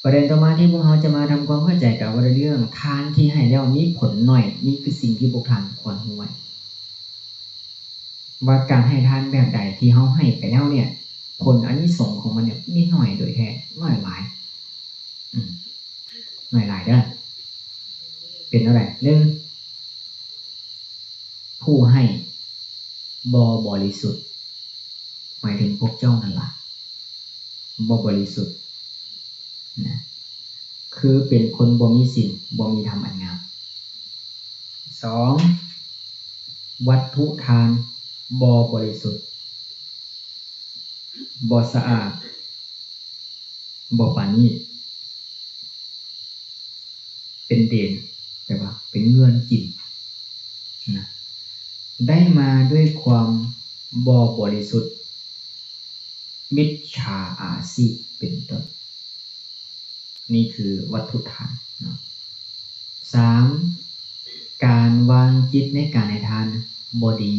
ປະເດັນຕໍ່ມາທີ່ພວກເຮົາຈະມາທຳຄວາມເຂົ້າໃຈກັນວ່າດ້ວຍເລື່ອງ ທານທີ່ໃຫ້ແລ້ວມີຜົນໜ້ອຍ ນີ້ຄືສິ່ງທີ່ພວກທ່ານຄວນຮູ້ໄວ້ ວ່າການໃຫ້ທານແບບໃດທີ່ເຮົາໃຫ້ໄປແລ້ວເນ່ຍ ຜົນອານິສົງຂອງມັນເນ່ຍມີໜ້ອຍໂດຍແທ້ ໜ້ອຍຫຼາຍ ອືມ ໜ້ອຍຫຼາຍເດີ້ ເປັນແນວໃດ? ໜຶ່ງ ຜູ້ໃຫ້ບໍ່ບໍລິສຸດ ໝາຍເຖິງພວກເຈົ້ານັ້ນລະ ບໍ່ບໍລິສຸດນະ ຄືເປັນຄົນບໍ່ມີສິນ ບໍ່ມີທຳອັນງາມ. ສອງ ວັດຖຸທານບໍ່ບໍລິສຸດ ບໍ່ສະອາດ ບໍ່ປານີດ ເປັນເດນ ແປວ່າເປັນເງິນກິນນະ ໄດ້ມາດ້ວຍຄວາມບໍ່ບໍລິສຸດ ມິດສາອາຊີບເປັນຕົ້ນ ນີ້ຄືວັດຖຸທານເນາະ. ສາມ ການວາງຈິດໃນການໃຫ້ທານບໍ່ດີ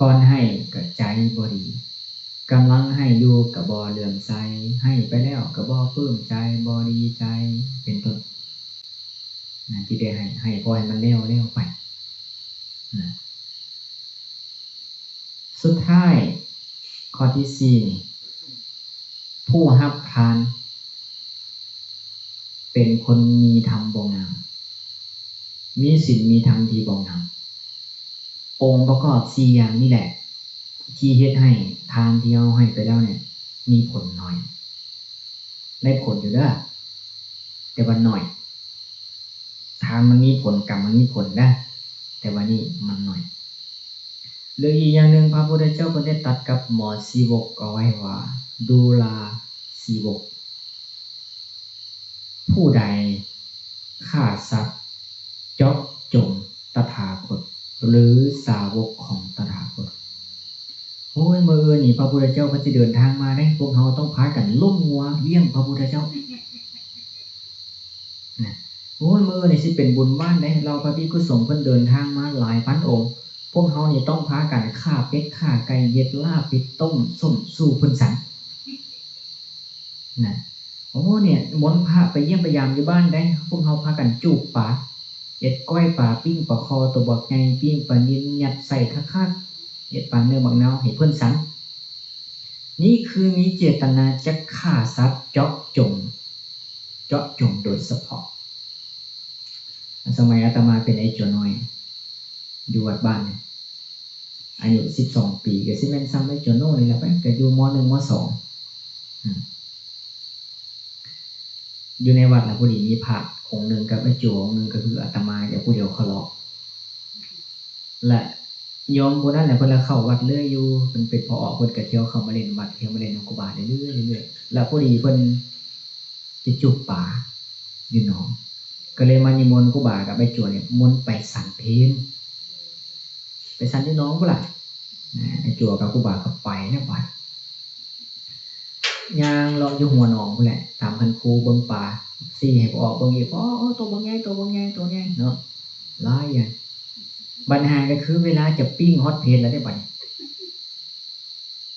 ກ່ອນໃຫ້ກໍໃຈບໍ່ດີ ກຳລັງໃຫ້ຢູ່ກໍບໍ່ເຫຼື້ອມໃສ ໃຫ້ໄປແລ້ວກໍບໍ່ປຶ້ມໃຈ ບໍ່ດີໃຈ ເປັນຕົ້ນ ນັ້ນທີ່ໄດ້ໃຫ້ ໃຫ້ພໍໃຫ້ມັນແລ້ວ ແລ້ວໄປນະ. ສຸດທ້າຍ ຂໍ້ທີສີ່ນີ້ ຜູ້ຮັບທານເປັນຄົນມີທຳບໍ່ງາມ ມີສິນມີທຳທີ່ບໍ່ງາມ. ອົງປະກອບສີ່ຢ່າງນີ້ແຫຼະ ທີ່ເຮັດໃຫ້ທານທີ່ເຮົາໃຫ້ໄປແລ້ວເນ່ຍ ມີຜົນໜ້ອຍ ໄດ້ຜົນຢູ່ເດີ້ ແຕ່ວ່າໜ້ອຍ. ທານມັນມີຜົນ ກຳມັນມີຜົນເດີ້ ແຕ່ວ່ານີ້ມັນໜ້ອຍ. ຫຼືອີກຢ່າງໜຶ່ງ ພະພຸດທະເຈົ້າເພິ່ນໄດ້ຕັດກັບໝໍຊີວົກເອົາໄວ້ວ່າ ດູລາຊີວົກ ຜູ້ໃດຂ້າສັດເຈາະຈົງຕະຖາຄົດ ຫຼືສາວົກຂອງຕະຖາຄົດ. ໂອ້ຍ ມື້ອື່ນນີ້ພະພຸດທະເຈົ້າເພິ່ນຊິເດີນທາງມາເດ້ ພວກເຮົາຕ້ອງພາກັນລົ້ມງົວລ້ຽງພະພຸດທະເຈົ້ານະ. ໂອ້ຍ ມື້ອື່ນນີ້ຊິເປັນບຸນບ້ານເດ້ ເຫຼົ່າພະພິກຂຸສົງເພິ່ນເດີນທາງມາຫຼາຍພັນອົງ ພວກເຮົານີ້ຕ້ອງພາກັນຂ້າເປັດຂ້າໄກ່ ເຮັດລາບເຮັດຕົ້ມ ສົ້ມສູ່ເພິ່ນສັນນະ. ໂອ້ ນິມົນພະໄປຢ້ຽມໄປຢາມຢູ່ບ້ານໄດ໋ ພວກເຮົາພາກັນຈູບປາ ເຮັດກ້ອຍປາ ປີ້ງປາຄໍໂຕບັກໃຫຍ່ ປີ້ງປານິນ ຍັດໄສ້ຄັກໆ ເຮັດປາເນື້ອບັກນາວໃຫ້ເພິ່ນສັນ. ນີ້ຄືມີເຈດຕະນາຈະຂ້າສັດເຈາະຈົງ ເຈາະຈົງໂດຍສະເພາະ. ສະໄໝອາດຕະມາເປັນໄອ້ຈົວນ້ອຍ ຢູ່ວັດບ້ານ ອາຍຸສິບສອງປີ ກໍຊິແມ່ນຊ່ຳໄອ້ໂຈໂນ່ນີ້ແຫຼະໄປ ກໍຢູ່ ມໍໜຶ່ງ ມໍສອງ ອືມ ຢູ່ໃນວັດລະ ພໍດີມີພະອົງໜຶ່ງກັບໄອ້ໂຈອົງໜຶ່ງ ກໍຄືອາດຕະມາກັບຜູ້ດຽວເຂົາເລາະ ແລະ ໂຍມຜູ້ນັ້ນແຫຼະ ເພິ່ນລະເຂົ້າວັດເລື້ອຍຢູ່ ເພິ່ນເປັນພໍ່ອອກ ເພິ່ນກໍທ່ຽວເຂົ້າມາຫຼິ້ນວັດ ທ່ຽວມາຫຼິ້ນນຳຄູບາເລື້ອຍໆ ເລື້ອຍໆ ແລະ ພໍດີເພິ່ນ ໄປຈູບປາຢູ່ໜອງ ກໍເລີຍມານິມົນຄູບາກັບໄອ້ຈົວນີ້ ມົນໄປສັນເພນ ໄປສັນຢູ່ໜອງພຸ້ນລະ. ໄອ້ຈົວກັບຄູບາກໍໄປແລ້ວບາດ ຍ່າງເລາະຢູ່ຫົວໜອງພຸ້ນແຫຼະ ຕາມຄັນຄູເບິ່ງປາ ຊີ້ໃຫ້ພໍ່ອອກເບິ່ງອີກ ພໍ່ອອກ ໂຕບັກໃຫຍ່ ໂຕບັກໃຫຍ່ ໂຕໃຫຍ່ເນາະ ຫຼາຍຢ່າງ. ບັນຫາກໍຄືເວລາຈະປີ້ງຮອດເພນແລ້ວເດ້ບາດນີ້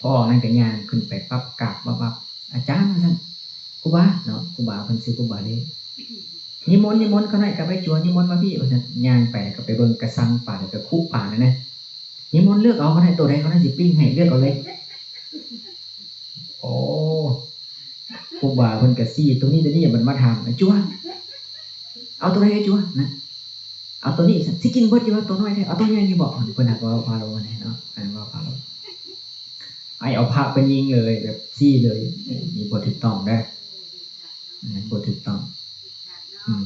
ພໍ່ອອກນັ້ນກໍຍ່າງຂຶ້ນໄປປັບ ກາບວັບໆ ອາຈານ ວ່າຊັ້ນ ຄູບາເນາະ ຄູບາເພິ່ນຊື່ຄູບາເລ ນິມົນ ນິມົນຂ້ານ້ອຍກັບໄອ້ຈົວ ນິມົນມາພີ້ ວ່າຊັ້ນ ຍ່າງໄປແລ້ວກໍໄປເບິ່ງກະຊັງປາ ແລ້ວກໍຄຸປານັ້ນນະ ນິມົນເລືອກເອົາ ຂ້ານ້ອຍ ໂຕໃດຂ້ານ້ອຍຊິປີ້ງໃຫ້ ເລືອກເອົາເລີຍ. ໂອ້ ຄູບາເພິ່ນກໍຊີ້ ໂຕນີ້ ໂຕນີ້ ບັດມາຖາມ ໄອ້ຈົວ ເອົາໂຕໃດ ໄອ້ຈົວ ນະ ເອົາໂຕນີ້ ຊິກິນເບິດຢູ່ບໍ່ ໂຕນ້ອຍແທ້ ເອົາໂຕໃຫຍ່ນີ້ບໍ ເພິ່ນຫາກເວົ້າພາລົງຫັ້ນເນາະ ເວົ້າພາລົງ ໃຫ້ເອົາພະໄປຍິງເລີຍ ແບບຊີ້ເລີຍ ນີ້ບໍ່ຖືກຕ້ອງເດີ ບໍ່ຖືກຕ້ອງ. ອືມ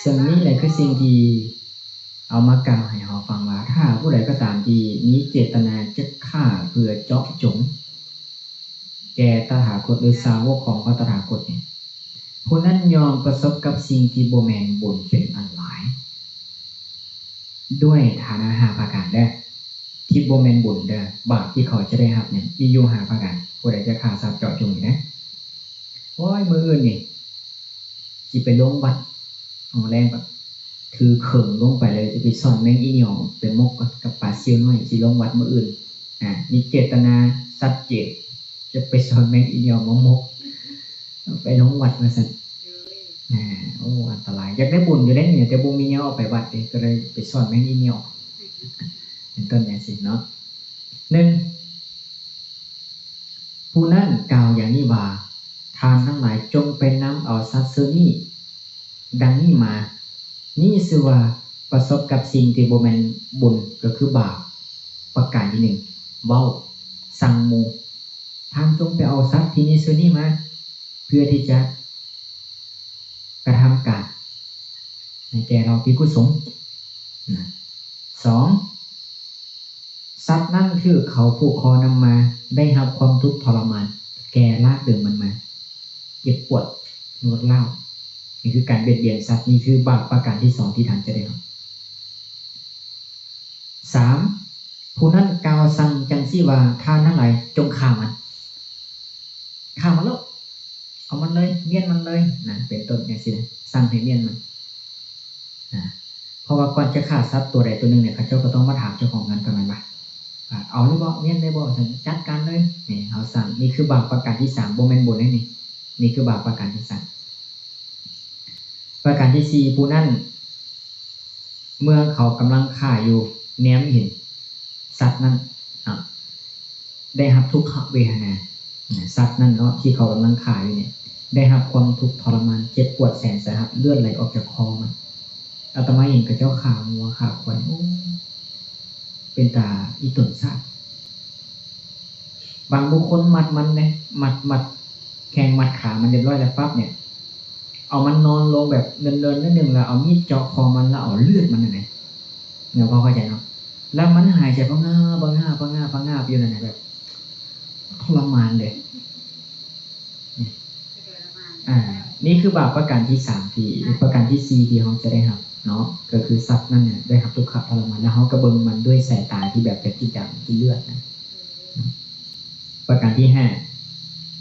ເຊິ່ງນີ້ແຫຼະຄືສິ່ງທີ່ເອົາມາກ່າວໃຫ້ເຮົາຟັງວ່າ ຖ້າຜູ້ໃດກໍຕາມທີ່ມີເຈດຕະນາຈະຂ້າເພື່ອເຈາະຈົງ ແກ່ຕະຖາຄົດ ຫຼື ສາວົກຂອງພະຕະຖາຄົດນີ້ ຜູ້ນັ້ນຍ່ອມປະສົບກັບສິ່ງທີ່ບໍ່ແມ່ນບຸນເປັນອັນຫຼາຍ ດ້ວຍຖານະຫ້າປະການເດີ້ ທີ່ບໍ່ແມ່ນບຸນເດີ້ ບາບທີ່ເຂົາຈະໄດ້ຮັບນີ້ ມີຢູ່ຫ້າປະການ. ຜູ້ໃດຈະຂ້າສັດເຈາະຈົງນີ້ເດ້ ໂອ້ຍ ມື້ອື່ນນີ້ຊິໄປລົງວັດ ເອົາແລງແບບຖືເຂີງລົງໄປເລີຍ ຈະໄປຊ່ອນແມງອີ່ໜຽວໄປໝົກກັບປາຊິວນ້ອຍ ຊິລົງວັດມື້ອື່ນ ອາ ມີເຈດຕະນາຊັດເຈນ ຈະໄປຊ່ອນແມງອີ່ໜຽວມາໝົກ ໄປລົງວັດວ່າຊັ້ນ. ໂອ້ ອັນຕະລາຍ. ຢາກໄດ້ບຸນຢູ່ເດ້ນີ້ ແຕ່ບໍ່ມີແນວເອົາໄປວັດເດ້ ກໍເລີຍໄປສອນແມ່ນອີ່ຫຍັງ ເປັນຕົ້ນຈັ່ງຊີ້ເນາະ. ໜຶ່ງ ຜູ້ນັ້ນກ່າວຢ່າງນີ້ວ່າ, ທ່ານທັງຫຼາຍຈົ່ງໄປນຳເອົາສັດເຫຼົ່ານີ້ ດັ່ງນີ້ມາ, ນີ້ຊື່ວ່າປະສົບກັບສິ່ງທີ່ບໍ່ແມ່ນບຸນ ກໍຄືບາບ. ປະການທີໜຶ່ງ ເວົ້າສັ່ງໝູ່, ທ່ານຈົ່ງໄປເອົາສັດທີ່ມີຊື່ນີ້ມາ ເພື່ອທີ່ຈະກະທຳການໃຫ້ແກ່ເຫຼົ່າພິກຂຸສົງນະ. ສອງ ສັດນັ້ນຖືກເຂົາຜູກຄໍນຳມາ ໄດ້ຮັບຄວາມທຸກທໍລະມານ ແກ່ລາກດຶງມັນມາ ເຈັບປວດ ນວດລ້າວ. ນີ້ຄືການບຽດບຽນສັດ. ນີ້ຄືບາບປະການທີສອງທີ່ທ່ານຈະໄດ້ຮັບ. ສາມ ຜູ້ນັ້ນກ່າວສັ່ງຈັ່ງຊີ້ວ່າ, ທ່ານທັງຫຼາຍຈົ່ງຂ້າມັນ. ຂ້າມັນໂລດ, ເອົາມັນເລີຍ, ມ້ຽນມັນເລີຍນະ ເປັນຕົ້ນຈັ່ງຊີ້ນະ, ສັ່ງໃຫ້ມ້ຽນມັນນະ. ເພາະວ່າກ່ອນຈະຂ້າສັດຕົວໃດຕົວໜຶ່ງນີ້ ເຂົາເຈົ້າກໍຕ້ອງມາຖາມເຈົ້າຂອງເຮືອນກ່ອນແມ່ນບໍ່? ວ່າເອົາເລີຍບໍ່? ມ້ຽນເລີຍບໍ່? ຊັ້ນຈັດການເລີຍ. ນີ້ເຮົາສັ່ງ, ນີ້ຄືບາບປະການທີສາມ, ບໍ່ແມ່ນບຸນເດ້ນີ້. ນີ້ຄືບາບປະການທີສາມ. ປະການທີສີ່ ຜູ້ນັ້ນ ເມື່ອເຂົາກຳລັງຂ້າຢູ່ ແນມເຫັນສັດນັ້ນເນາະ ໄດ້ຮັບທຸກຂະເວທະນາ. ສັດນັ້ນເນາະ ທີ່ເຂົາກຳລັງຂ້າຢູ່ນີ້ ໄດ້ຮັບຄວາມທຸກທໍລະມານ ເຈັບປວດແສນສາຫັດ ເລືອດໄຫຼອອກຈາກຄໍມັນ. ອາດຕະມາເຫັນເຂົາເຈົ້າຂ້າງົວຂ້າຄວາຍ ໂອ້ ເປັນຕາອີຕົນຊາດ. ບາງບຸກຄົນມັດມັນເດ້ ມັດ ມັດແຂ້ງມັດຂາມັນຮຽບຮ້ອຍແລ້ວປັບນີ້ ເອົາມັນນອນລົງແບບເນີນໆໜ້ອຍໜຶ່ງ ແລ້ວເອົາມີດເຈາະຄໍມັນ ແລ້ວເອົາເລືອດມັນຫັ້ນນະ. ເນາະ ພໍເຂົ້າໃຈເນາະ? ແລ້ວມັນຫາຍໃຈປະງາບ ປະງາບ ປະງາບ ປະງາບຢູ່ນັ້ນນະ ແບບທໍລະມານເດ້. ອາ ນີ້ຄືບາບປະການທີສາມ ທີ່ ປະການທີສີ່ ທີ່ເຮົາຈະໄດ້ຮັບເນາະ ກໍຄືສັດນັ້ນນະໄດ້ຮັບທຸກຂະທໍລະມານ ແລ້ວເຮົາກໍເບິ່ງມັນດ້ວຍສາຍຕາທີ່ແບບຈະກິນຢາກິນເລືອດນະ. ປະການທີຫ້າ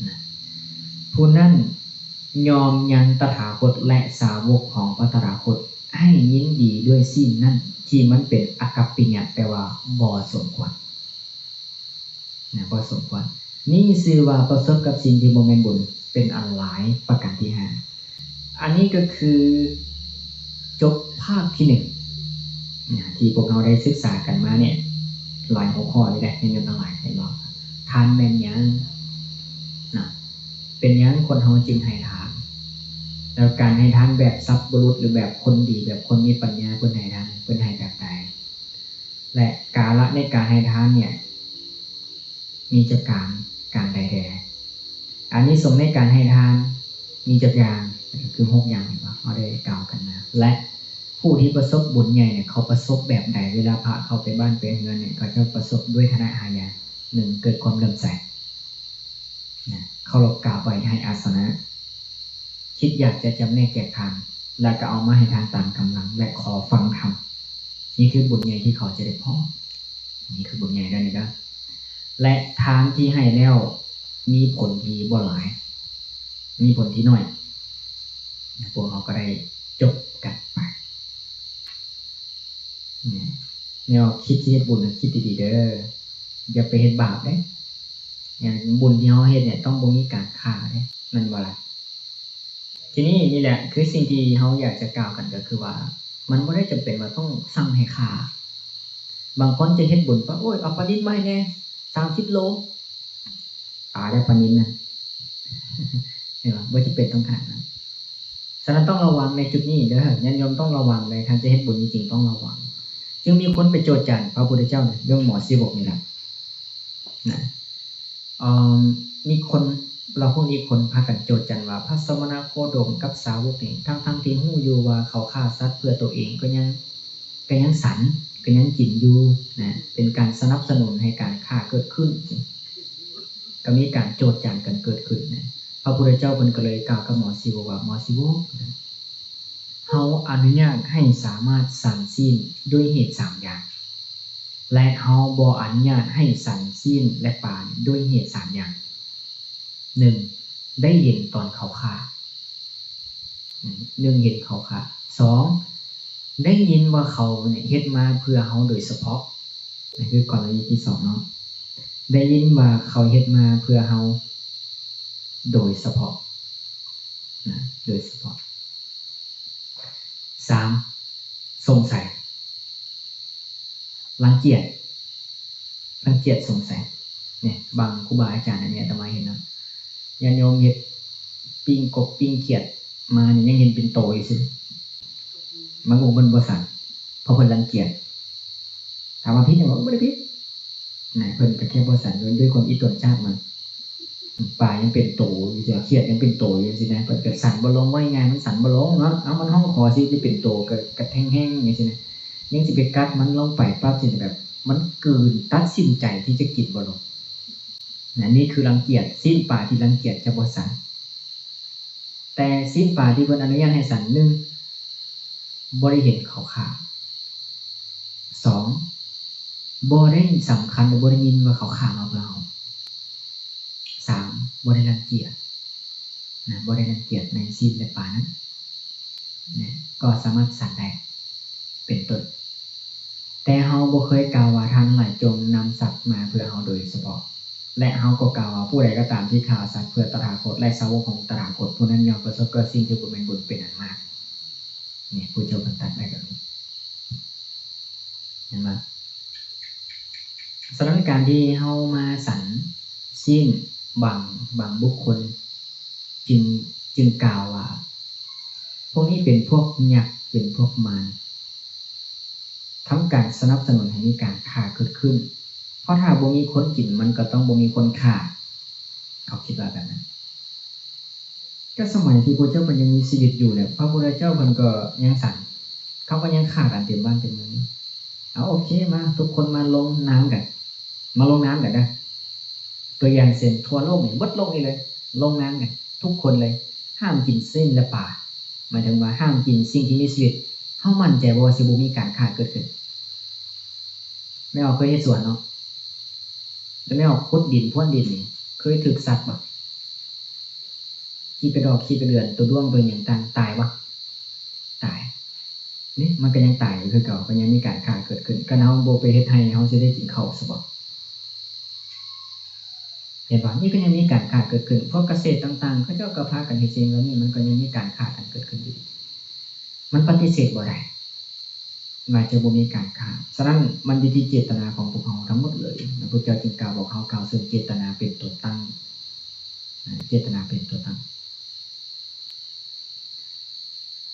ນະ ຜູ້ນັ້ນຍອມຍັງຕະຖາຄົດ ແລະ ສາວົກຂອງພະຕະຖາຄົດ ໃຫ້ຍິນດີດ້ວຍສິ່ງນັ້ນ ທີ່ມັນເປັນອະກັບປິຍະ ແປວ່າບໍ່ສົມຄວນນະ ບໍ່ສົມຄວນ. ນີ້ຊື່ວ່າປະສົບກັບສິ່ງທີ່ບໍ່ແມ່ນບຸນ ເປັນອັນຫຼາຍ. ປະການທີຫ້າ ອັນນີ້ກໍຄືຈົບພາກທີໜຶ່ງນະ ທີ່ພວກເຮົາໄດ້ສຶກສາກັນມານີ້ ຫຼາຍຫົວຂໍ້ຢູ່ເດ ຍາດໂຍມທັງຫຼາຍ ເຫັນບໍ່? ທານແມ່ນຫຍັງນະ? ເປັນຫຍັງຄົນເຮົາຈຶ່ງໃຫ້ທານ? ແລ້ວການໃຫ້ທານແບບສັບບຸລຸດ ຫຼື ແບບຄົນດີ ແບບຄົນມີປັນຍາ ເພິ່ນໃຫ້ທານ ເພິ່ນໃຫ້ແບບໃດ? ແລະ ກາລະໃນການໃຫ້ທານເນີ້ຍ ມີຈັກການ ການໃດແດ່? ອານິສົງໃນການໃຫ້ທານມີຈັກຢ່າງ? ກໍຄືຫົກຢ່າງທີ່ວ່າເຮົາໄດ້ກ່າວກັນມາ. ແລະ ຜູ້ທີ່ປະສົບບຸນໃຫຍ່ເນຍ ເຂົາປະສົບແບບໃດ? ເວລາພະເຂົ້າໄປບ້ານໄປເຮືອນເນຍ ເຂົາຈະປະສົບດ້ວຍຖານະຫ້າຢ່າງ. ໜຶ່ງ ເກີດຄວາມເຫຼື້ອມໃສນະ, ເຄົາລົບກາບໄຫວ້ ໃຫ້ອາສະນະ, ຄິດຢາກຈະຈຳແນກແຈກທານ ແລ້ວກໍເອົາມາໃຫ້ທານຕາມກຳລັງ ແລະ ຂໍຟັງທຳ. ນີ້ຄືບຸນໃຫຍ່ທີ່ເຂົາຈະໄດ້ພ້ອມ. ນີ້ຄືບຸນໃຫຍ່ເດີນີ້ເດີ. ແລະ ທານທີ່ໃຫ້ແລ້ວມີຜົນທີ່ບໍ່ຫຼາຍ, ມີຜົນທີ່ໜ້ອຍ. ພວກເຮົາກໍໄດ້ຈົບກັນໄປ. ແນວຄິດຊິເຮັດບຸນ ຄິດດີໆເດີ. ຢ່າໄປເຮັດບາບເດ້. ຫຍັງ ບຸນທີ່ເຮົາເຮັດເນຍ ຕ້ອງບໍ່ມີການຂ້າເດ້. ແມ່ນບໍ່ລະ? ທີນີ້ນີ້ແຫຼະ ຄືສິ່ງທີ່ເຮົາຢາກຈະກ່າວກັນ ກໍຄືວ່າ ມັນບໍ່ໄດ້ຈຳເປັນວ່າຕ້ອງສັ່ງໃຫ້ຂ້າ. ບາງຄົນຈະເຮັດບຸນປະ ໂອ້ຍ ເອົາປານິນມາໃຫ້ແດ່ ສາມສິບໂລ ຕາຍແລ້ວປານິນນະ. ເຫັນບໍ່? ບໍ່ຈຳເປັນຕ້ອງຂະໜາດນັ້ນ. ສະນັ້ນຕ້ອງລະວັງໃນຈຸດນີ້ເດີ. ຍາດໂຍມຕ້ອງລະວັງເລີຍ. ທ່ານຈະເຮັດບຸນຈິງໆ ຕ້ອງລະວັງ. ຈຶ່ງມີຄົນໄປໂຈດຈັນພະພຸດທະເຈົ້າເລື່ອງໝໍຊີວົກນີ້ແຫຼະນະ. ເອີ ມີຄົນ ລາວພວກນີ້ຄົນພາກັນໂຈດຈັນວ່າ ພະສະມະນະໂຄດົມກັບສາວົກນີ້ ທັງໆທີ່ຮູ້ຢູ່ວ່າເຂົາຂ້າສັດເພື່ອໂຕເອງ ກໍຍັງ ກໍຍັງສັນ ກໍຍັງກິນຢູ່ນະ, ເປັນການສະໜັບສະໜູນໃຫ້ການຂ້າເກີດຂຶ້ນ. ກໍມີການໂຈດຈັນກັນເກີດຂຶ້ນນະ. ພະພຸດທະເຈົ້າເພິ່ນກໍເລີຍກ່າວກັບໝໍຊີວົກວ່າ ໝໍຊີວົກ ເຮົາອະນຸຍາດໃຫ້ສາມາດສັນຊີ້ນດ້ວຍເຫດສາມຢ່າງ ແລະ ເຮົາບໍ່ອະນຸຍາດໃຫ້ສັນຊີ້ນ ແລະ ປາດ້ວຍເຫດສາມຢ່າງ. ໜຶ່ງ ໄດ້ເຫັນຕອນເຂົາຂ້າ. ໜຶ່ງ ເຫັນເຂົາຂ້າ. ສອງ ໄດ້ຍິນວ່າເຂົາເຮັດມາເພື່ອເຮົາໂດຍສະເພາະ. ນັ້ນຄືກໍລະນີທີສອງເນາະ. ໄດ້ຍິນວ່າເຂົາເຮັດມາເພື່ອເຮົາໂດຍສະເພາະ. ດຍສະເພາະ. ສາມ ສົງໄສ ລັງກຽດ ລັງກຽດສົງໄສ. ນີ້ ບາງຄູບາອາຈານ ອັນນີ້ອາດຕະມາເຫັນນຳ ຍາດໂຍມເຮັດປີ້ງກົບປີ້ງຂຽດມານີ້ ຍັງເຫັນເປັນໂຕຢູ່ຊື່ ບາງອົງເພິ່ນບໍ່ສັນ ເພາະເພິ່ນລັງກຽດ. ຖາມວ່າຜິດຫຍັງບໍ່? ບໍ່ໄດ້ຜິດນະ ເພິ່ນກໍແຄ່ບໍ່ສັນດ້ວຍ ດ້ວຍຄວາມອີ່ຕົນຈາກມັນ. ປາຍັງເປັນໂຕຢູ່ ຂຽດຍັງເປັນໂຕຢູ່ຊີ້ນະ ເພິ່ນກໍສັນບໍ່ລົງ. ເວົ້າງ່າຍໆ ມັນສັນບໍ່ລົງເນາະ. ເອົາ ມັນຮ້ອງຂໍຊິໄດ້ເປັນໂຕ ກໍ ກໍແຮງໆ ຈັ່ງຊີ້ນະ ຍັງຊິໄປກັດມັນລົງໄປປັບຊີ້ນະ ແບບມັນກືນ ຕັດສິນໃຈທີ່ຈະກິນບໍ່ລົງນະ. ນີ້ຄືລັງກຽດ ຊີ້ນປາທີ່ລັງກຽດຈະບໍ່ສັນ. ແຕ່ຊີ້ນປາທີ່ເພິ່ນອະນຸຍາດໃຫ້ສັນ ໜຶ່ງ ບໍ່ໄດ້ເຫັນເຂົາຂ້າ. ສອງ ບໍ່ໄດ້ສຳຄັນ ຫຼື ບໍ່ໄດ້ຍິນວ່າເຂົາຂ້າມາເພື່ອເຮົາ. ສາມ ບໍ່ໄດ້ລັງກຽດນະ ບໍ່ໄດ້ລັງກຽດໃນຊີ້ນ ແລະ ປານັ້ນນະ ກໍສາມາດສັນໄດ້ ເປັນຕົ້ນ. ແຕ່ເຮົາບໍ່ເຄີຍກ່າວວ່າ ທ່ານທັງຫຼາຍຈົ່ງນຳສັດມາເພື່ອເຮົາໂດຍສະເພາະ ແລະ ເຮົາກໍກ່າວວ່າ ຜູ້ໃດກໍຕາມທີ່ຂ້າສັດເພື່ອຕະຖາຄົດ ແລະ ສາວົກຂອງຕະຖາຄົດ ຜູ້ນັ້ນຍ່ອມປະສົບກັບສິ່ງທີ່ບໍ່ແມ່ນບຸນເປັນອັນມາກ. ນີ້ ພະເຈົ້າເພິ່ນຕັດໄວ້ແບບນີ້ ເຫັນບໍ່? ສະນັ້ນ ການທີ່ເຮົາມາສັນຊີ້ນບາງ ບາງບຸກຄົນ ຈຶ່ງ ຈຶ່ງກ່າວວ່າ ພວກນີ້ເປັນພວກຍັກ ເປັນພວກມານ ທຳການສະໜັບສະໜູນໃຫ້ມີການຂ້າເກີດຂຶ້ນ ເພາະຖ້າບໍ່ມີຄົນກິນ ມັນກໍຕ້ອງບໍ່ມີຄົນຂ້າ. ເຂົາຄິດວ່າແບບນັ້ນ. ແຕ່ສະໄໝທີ່ພະເຈົ້າເພິ່ນຍັງມີຊີວິດຢູ່ແຫຼະ ພະພຸດທະເຈົ້າເພິ່ນກໍຍັງສັນ ເຂົາກໍຍັງຂ້າກັນເຕັມບ້ານເຕັມເມືອງ. ເອົາ ໂອເຄ ມາ ທຸກຄົນມາລົງນາມກັນ ມາລົງນາມກັນເດີ້. ຕົວຢ່າງເຊັ່ນ ທົ່ວໂລກນີ້ ເບິດໂລກນີ້ເລີຍ ລົງນາມກັນທຸກຄົນເລີຍ ຫ້າມກິນຊີ້ນ ແລະ ປາ ໝາຍເຖິງວ່າຫ້າມກິນສິ່ງທີ່ມີຊີວິດ. ເຮົາໝັ້ນໃຈບໍ່ວ່າຊິບໍ່ມີການຂ້າເກີດຂຶ້ນ? ແມ່ອອກເຄີຍເຮັດສວນເນາະ ແລ້ວແມ່ອອກຂຸດດິນ ພຣວນດິນນີ້ ເຄີຍຖືກສັດບໍ່? ຂີ້ກະດອກ ຂີ້ກະເດືອນ ໂຕດ້ວງ ໂຕຫຍັງຕ່າງ ຕາຍບໍ່? ຕາຍ. ນີ້ ມັນກໍຍັງຕາຍຢູ່ຄືເກົ່າ ກໍຍັງມີການຂ້າເກີດຂຶ້ນ. ຄັນເຮົາບໍ່ໄປເຮັດໄຮ່ ເຮົາຊິໄດ້ກິນເຂົ້າຊະບໍ່? ເຫັນບໍ່? ນີ້ກໍຍັງມີການຂ້າເກີດຂຶ້ນ. ພວກກະເສດຕ່າງໆ ເຂົາເຈົ້າກໍພາກັນເຮັດສິ່ງເຫຼົ່ານີ້ ມັນກໍຍັງມີການຂ້າກັນເກີດຂຶ້ນຢູ່. ມັນປະຕິເສດບໍ່ໄດ້ວ່າຈະບໍ່ມີການຂ້າ. ສະນັ້ນ ມັນຢູ່ທີ່ເຈດຕະນາຂອງພວກເຮົາທັງໝົດເລີຍ. ພະພຸດທະເຈົ້າຈຶ່ງກ່າວບອກເຮົາ ກ່າວເຊິ່ງເຈດຕະນາເປັນຕົວຕັ້ງ. ເຈດຕະນາເປັນຕົວຕັ້ງ.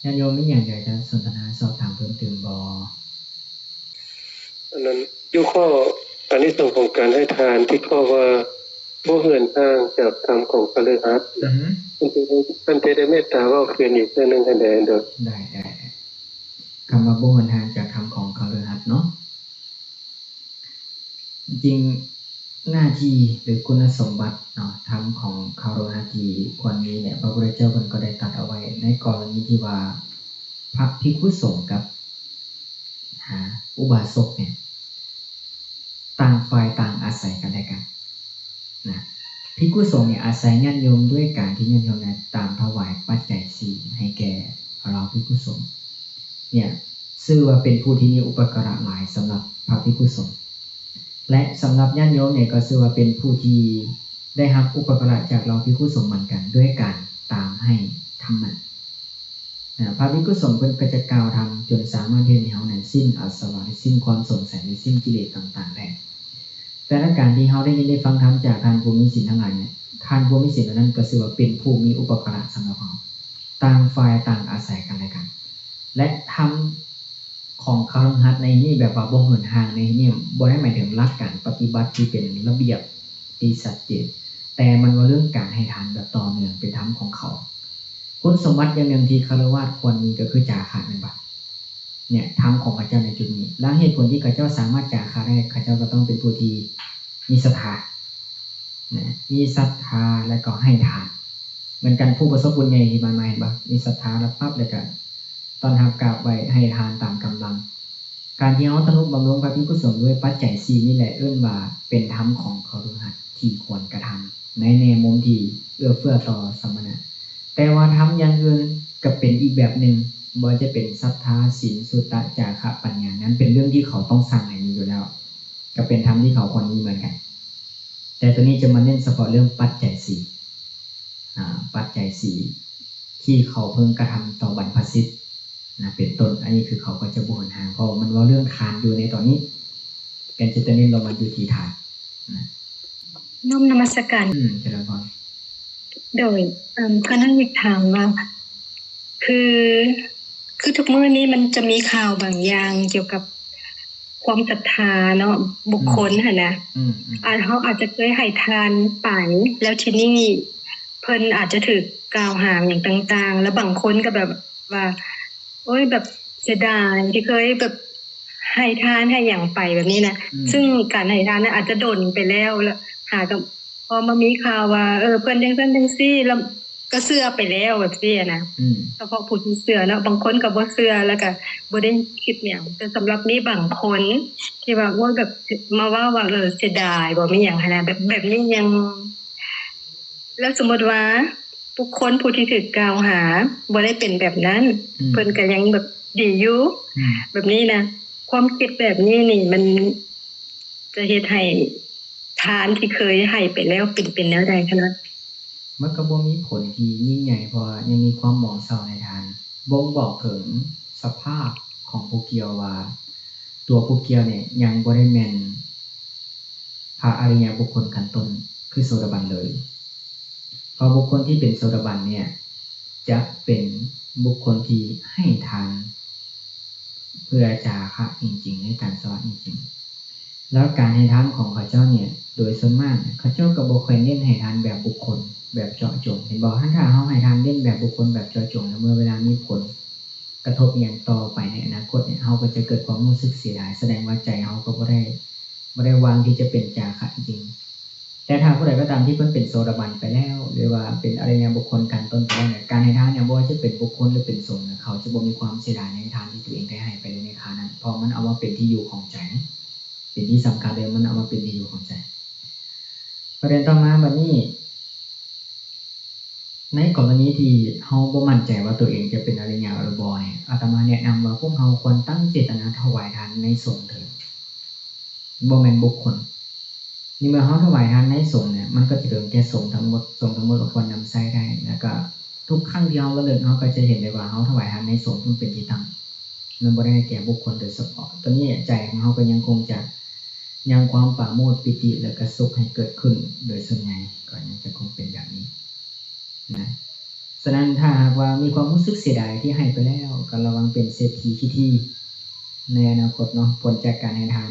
ຍາດໂຍມມີຫຍັງຢາກຈະສົນທະນາສອບຖາມເພີ່ມເຕີມບໍ່? ອັນນັ້ນ ຢູ່ຂໍ້ອານິສົງຂອງການໃຫ້ທານ ທີ່ຂໍ້ວ່າບໍ່ເຫີນຫ່າງຈາກທຳຂອງຄະລືຫັດນະ ອືຮຶ ທ່ານເຈໄດ້ເມດຕາເວົ້າຄືນອີກເທື່ອໜຶ່ງໃຫ້ແດ່ເດີ. ໄດ້ ໄດ້ ຄຳວ່າບໍ່ເຫີນຫ່າງຈາກທຳຂອງຄະລືຫັດເນາະ. ຈິງ ໜ້າທີ່ ຫຼື ຄຸນສົມບັດເນາະ ທຳຂອງຄະລືຫັດທີ່ຄວນມີເນຍ ພະພຸດທະເຈົ້າເພິ່ນກໍໄດ້ຕັດເອົາໄວ້ ໃນກໍລະນີທີ່ວ່າພະພິກຂຸສົງກັບ ຫາ ອຸບາສົກເນຍ ຕ່າງຝ່າຍຕ່າງອາໄສກັນແລະກັນນະ. ພິກຂຸສົງເນຍອາໄສຍາດໂຍມດ້ວຍການທີ່ຍາດໂຍມເນຍຕາມຖວາຍປັດໄຈສີ່ໃຫ້ແກ່ເຫຼົ່າພິກຂຸສົງ ເນຍ ຊື່ວ່າເປັນຜູ້ທີ່ມີອຸປະກາລະຫຼາຍສຳລັບພະພິກຂຸສົງ ແລະ ສຳລັບຍາດໂຍມເນຍກໍຊື່ວ່າເປັນຜູ້ທີ່ໄດ້ຮັບອຸປະກາລະຈາກເຫຼົ່າພິກຂຸສົງເໝືອນກັນ ດ້ວຍການຕາມໃຫ້ທຳມະ. ອາ ພະພິກຂຸສົງເພິ່ນກໍຈະກ່າວທຳຈົນສາມາດເຮັດໃຫ້ເຮົານັ້ນສິ້ນອາສະວະ ແລະ ສິ້ນຄວາມສົງໄສ ແລະ ສິ້ນກິເລດຕ່າງໆໄດ້. ແຕ່ລະການທີ່ເຮົາໄດ້ຍິນໄດ້ຟັງທຳຈາກທ່ານຜູ້ມີສິນທັງຫຼາຍເນຍ ທ່ານຜູ້ມີສິນເຫຼົ່ານັ້ນກໍຊື່ວ່າເປັນຜູ້ມີອຸປະກາລະສຳລັບເຮົາ ຕ່າງຝ່າຍຕ່າງອາໄສກັນແລະກັນ ແລະ ທຳຂອງຄະລືຫັດໃນທີ່ນີ້ ແບບວ່າບໍ່ເຫີນຫ່າງໃນທີ່ນີ້ ບໍ່ໄດ້ໝາຍເຖິງຫຼັກການປະຕິບັດທີ່ເປັນລະບຽບທີ່ຊັດເຈນ, ແຕ່ມັນເວົ້າເລື່ອງການໃຫ້ທານແບບຕໍ່ເນື່ອງ ເປັນທຳຂອງເຂົາ. ຄຸນສົມບັດຢ່າງໜຶ່ງທີ່ຄະລາວາດຄວນມີກໍຄືຈາຄະ ແມ່ນບໍ່? ເນຍ ທຳຂອງພະເຈົ້າໃນຈຸດນີ້ ແລະ ເຫດຜົນທີ່ເຂົາເຈົ້າສາມາດຈາຄະໄດ້ ເຂົາເຈົ້າກໍຕ້ອງເປັນຜູ້ທີ່ມີສັດທາ ນະ ມີສັດທາ ແລະ ກໍໃຫ້ທານເໝືອນກັນ. ຜູ້ປະສົບບຸນໃຫຍ່ທີ່ຜ່ານມາ ເຫັນບໍ່? ມີສັດທາ ແລ້ວປັບ ແລ້ວກໍຕ້ອນຮັບກາບໄຫວ້ ໃຫ້ທານຕາມກຳລັງ. ການທີ່ເຮົາທະນຸບຳລຸງພະພິກຂຸສົງດ້ວຍປັດໄຈສີ່ນີ້ແຫຼະ ເອີ້ນວ່າເປັນທຳຂອງຄະລືຫັດທີ່ຄວນກະທຳ ໃນແງ່ມຸມທີ່ເອື້ອເຟື້ອຕໍ່ສະມະນະ. ແຕ່ວ່າທຳຢ່າງອື່ນກໍເປັນອີກແບບໜຶ່ງ, ບໍ່ວ່າຈະເປັນສັດທາ, ສິນ, ສຸຕະ, ຈາຄະ, ປັນຍາ, ນັ້ນເປັນເລື່ອງທີ່ເຂົາຕ້ອງສ້າງໃຫ້ມີຢູ່ແລ້ວ, ກໍເປັນທຳທີ່ເຂົາຄວນມີເໝືອນກັນ. ແຕ່ໂຕນີ້ຈະມາເນັ້ນສະເພາະເລື່ອງປັດໄຈສີ່ ອາ ປັດໄຈສີ່ ທີ່ເຂົາເພິ່ງກະທຳຕໍ່ບັນພະສິດນະ ເປັນຕົ້ນ. ອັນນີ້ຄືເຂົາກໍຈະບໍ່ຫົນຫາ ເພາະວ່າມັນເວົ້າເລື່ອງທານຢູ່ໃນຕອນນີ້ ກໍຈະເນັ້ນລົງມາຢູ່ທີ່ທານນະ. ນ້ອມນະມັດສະການ ອືມ ຈະເລີນພອນ. ໂດຍ ເອີ່ມ ຂ້ານ້ອຍຢາກຖາມວ່າ ຄື ຄືທຸກມື້ນີ້ມັນຈະມີຂ່າວບາງຢ່າງກ່ຽວກັບຄວາມສັດທາເນາະ ບຸກຄົນ ອືມ ຫັ້ນນະ ອືມໆ ອາ ເຮົາອາດຈະເຄີຍໃຫ້ທານໄປ ແລ້ວທີນີ້ເພິ່ນອາດຈະຖືກກ່າວຫາຫຍັງຕ່າງໆ ແລ້ວບາງຄົນກໍແບບວ່າ ໂອ້ຍ ແບບເສຍດາຍທີ່ເຄີຍແບບໃຫ້ທານໃຫ້ຫຍັງໄປແບບນີ້ນະ ອືມ ຊຶ່ງການໃຫ້ທານນະອາດຈະດົນໄປແລ້ວ ແລ້ວຫາກໍ ພໍມາມີຂ່າວວ່າ ເອີ ເພິ່ນຈັ່ງຊັ້ນຈັ່ງຊີ້ ແລ້ວກໍເຊື່ອໄປແລ້ວ ແບບຊີ້ນະ ອືມ ສະເພາະຜູ້ທີ່ເຊື່ອເນາະ ບາງຄົນກໍບໍ່ເຊື່ອ ແລ້ວກໍບໍ່ໄດ້ຄິດຫຍັງ. ແຕ່ສຳລັບມີບາງຄົນທີ່ວ່າ ໂອ້ຍ ແບບມາເວົ້າວ່າ ເອີ ເສຍດາຍບໍ່ ມີຫຍັງຫັ້ນນະ ແບບ ແບບນີ້ຍັງ ແລ້ວສົມມຸດວ່າບຸກຄົນຜູ້ທີ່ຖືກກ່າວຫາບໍ່ໄດ້ເປັນແບບນັ້ນ ອືມ ເພິ່ນກໍຍັງແບບດີຢູ່ ອືມ ແບບນີ້ນະ ຄວາມຄິດແບບນີ້ນີ້ ມັນຈະເຮັດໃຫ້ ທານທີ່ເຄີຍໃຫ້ໄປແລ້ວເປັນ ເປັນແນວໃດຂະນ້ອຍ? ມັນກໍບໍ່ມີຜົນທີ່ຍິ່ງໃຫຍ່ ເພາະວ່າຍັງມີຄວາມໝອງເສົ້າໃນທານ ບົ່ງບອກເຖິງສະພາບຂອງຜູ້ກ່ຽວວ່າ ຕົວຜູ້ກ່ຽວນີ້ຍັງບໍ່ໄດ້ແມ່ນພະອະລິຍະບຸກຄົນຂັ້ນຕົ້ນ ຄືໂສດາບັນເລີຍ. ເພາະບຸກຄົນທີ່ເປັນໂສດາບັນເນີ້ຍ ຈະເປັນບຸກຄົນທີ່ໃຫ້ທານ ເພື່ອຈາຄະຈິງໆ ໃນການສະຫວາດຈິງໆ ແລ້ວການໃຫ້ທານຂອງເຂົາເຈົ້າເນີ້ຍ ໂດຍສ່ວນມາກເຂົາເຈົ້າກໍບໍ່ຄ່ອຍເນັ້ນໃຫ້ທານແບບບຸກຄົນ ແບບເຈາະຈົງ ເຫັນບໍ່? ຄັນຖ້າເຮົາໃຫ້ທານເນັ້ນແບບບຸກຄົນ ແບບເຈາະຈົງ ແລ້ວເມື່ອເວລາມີຜົນກະທົບອີ່ຫຍັງຕໍ່ໄປໃນອະນາຄົດເນີ້ຍ ເຮົາກໍຈະເກີດຄວາມຮູ້ສຶກເສຍດາຍ ສະແດງວ່າໃຈເຮົາກໍບໍ່ໄດ້ ບໍ່ໄດ້ຫວັງທີ່ຈະເປັນຈາຄະຈິງ. ແຕ່ຖ້າຜູ້ໃດກໍຕາມທີ່ເພິ່ນເປັນໂສດາບັນໄປແລ້ວ ຫຼືວ່າເປັນອະລິຍະບຸກຄົນຂັ້ນຕົ້ນໄປແລ້ວເນີ້ຍ ການໃຫ້ທານເນີ້ຍ ບໍ່ວ່າຈະເປັນບຸກຄົນ ຫຼື ເປັນສົງນະ ເຂົາຈະບໍ່ມີຄວາມເສຍດາຍໃນທານທີ່ຕົວເອງໄດ້ໃຫ້ໄປເລີຍໃນຄາວນັ້ນ ເພາະມັນເອົາມາເປັນທີ່ຢູ່ຂອງໃຈ ເປັນທີ່ສຳຄັນເລີຍ ມັນເອົາມາເປັນທີ່ຢູ່ຂອງໃຈ. ປະເດັນຕໍ່ມາບັດນີ້ ໃນກໍລະນີທີ່ເຮົາບໍ່ໝັ້ນໃຈວ່າຕົວເອງຈະເປັນອະລິຍະຫຼືບໍ່ນີ້ ອາດຕະມາແນະນຳວ່າພວກເຮົາຄວນຕັ້ງເຈດຕະນາຖວາຍທານໃນສົງເທີ້ນ ບໍ່ແມ່ນບຸກຄົນ. ໃນເມື່ອເຮົາຖວາຍທານໃນສົງເນີ້ຍ ມັນກໍຈະເຖິງແກ່ສົງທັງໝົດ, ສົງທັງໝົດກໍຄວນນຳໃຊ້ໄດ້. ແລ້ວກໍທຸກຄັ້ງທີ່ເຮົາລະລຶກ ເຮົາກໍຈະເຫັນໄດ້ວ່າເຮົາຖວາຍທານໃນສົງເພິ່ນເປັນທີ່ຕັ້ງ, ມັນບໍ່ໄດ້ແກ່ບຸກຄົນໂດຍສະເພາະ. ຕົວນີ້ໃຈຂອງເຮົາກໍຍັງຄົງຈະຍັງຄວາມປາໂມດ, ປີຕິ ແລ້ວກໍສຸກໃຫ້ເກີດຂຶ້ນໂດຍສ່ວນໃຫຍ່, ກໍຍັງຈະຄົງເປັນແບບນີ້. ນະ ສະນັ້ນ ຖ້າຫາກວ່າມີຄວາມຮູ້ສຶກເສຍດາຍທີ່ໃຫ້ໄປແລ້ວ, ກໍລະວັງເປັນເສດຖີຂີ້ຖີ່ໃນອະນາຄົດເນາະ. ຜົນຈາກການໃຫ້ທານ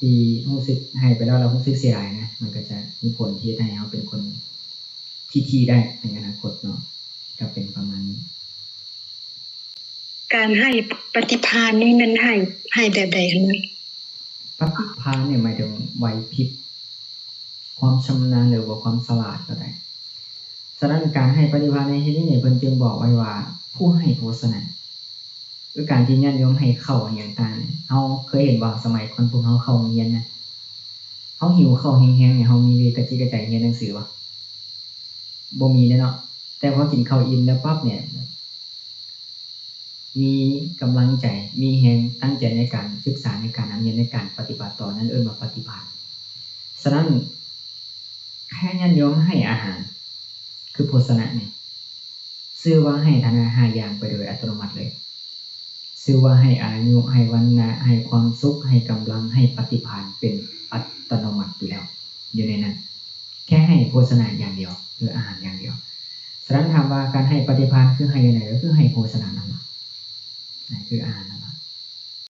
ທີ່ຮູ້ສຶກໃຫ້ໄປແລ້ວ ແລ້ວຮູ້ສຶກເສຍດາຍນະ, ມັນກໍຈະມີຜົນທີ່ເຮັດໃຫ້ເຮົາເປັນຄົນຂີ້ຖີ່ໄດ້ໃນອະນາຄົດເນາະ, ກໍເປັນປະມານນີ້. ການໃຫ້ປະຕິພານນີ້ແມ່ນໃຫ້ ໃຫ້ແບບໃດຫັ້ນ? ປະຕິພານນີ້ໝາຍເຖິງໄຫວພິບ, ຄວາມຊຳນານ ຫຼືວ່າຄວາມສະຫຼາດກໍໄດ້. ສະນັ້ນ ການໃຫ້ປະຕິພານໃນທີ່ນີ້ນີ້ ເພິ່ນຈຶ່ງບອກໄວ້ວ່າ ຜູ້ໃຫ້ໂພຊະນະ. ຄືການທີ່ຍາດໂຍມໃຫ້ເຂົ້າຫຍັງຕ່າງໆນີ້ ເຮົາເຄີຍເຫັນບໍ່? ສະໄໝກ່ອນພວກເຮົາເຂົ້າໂຮງຮຽນນະ ເຮົາຫິວເຂົ້າແຮງໆນີ້ ເຮົາມີວິກະຈິກະໃຈຮຽນໜັງສືບໍ່? ບໍ່ມີແນ່ເນາະ. ແຕ່ພໍກິນເຂົ້າອີ່ມແລ້ວປັບນີ້ ມີກຳລັງໃຈ, ມີແຮງຕັ້ງໃຈໃນການສຶກສາ, ໃນການນຳຮຽນ, ໃນການປະຕິບັດຕໍ່, ນັ້ນເອີ້ນວ່າປະຕິພານ. ສະນັ້ນ ແຄ່ຍາດໂຍມໃຫ້ອາຫານ ຄືໂພຊະນະນີ້ ຊື່ວ່າໃຫ້ທານຫ້າຢ່າງໄປໂດຍອັດຕະໂນມັດເລີຍ. ຊື່ວ່າໃຫ້ອາຍຸ, ໃຫ້ວັນນະ, ໃຫ້ຄວາມສຸກ, ໃຫ້ກຳລັງ, ໃຫ້ປະຕິພານເປັນອັດຕະໂນມັດຢູ່ແລ້ວ ຢູ່ໃນນັ້ນ. ແຄ່ໃຫ້ໂພຊະນະຢ່າງດຽວ ຫຼືອາຫານຢ່າງດຽວ. ສະນັ້ນ ຖາມວ່າການໃຫ້ປະຕິພານຄືໃຫ້ແນວໃດ? ກໍຄືໃຫ້ໂພຊະນະນັ້ນລະ ນັ້ນຄືອາຫານນັ້ນ.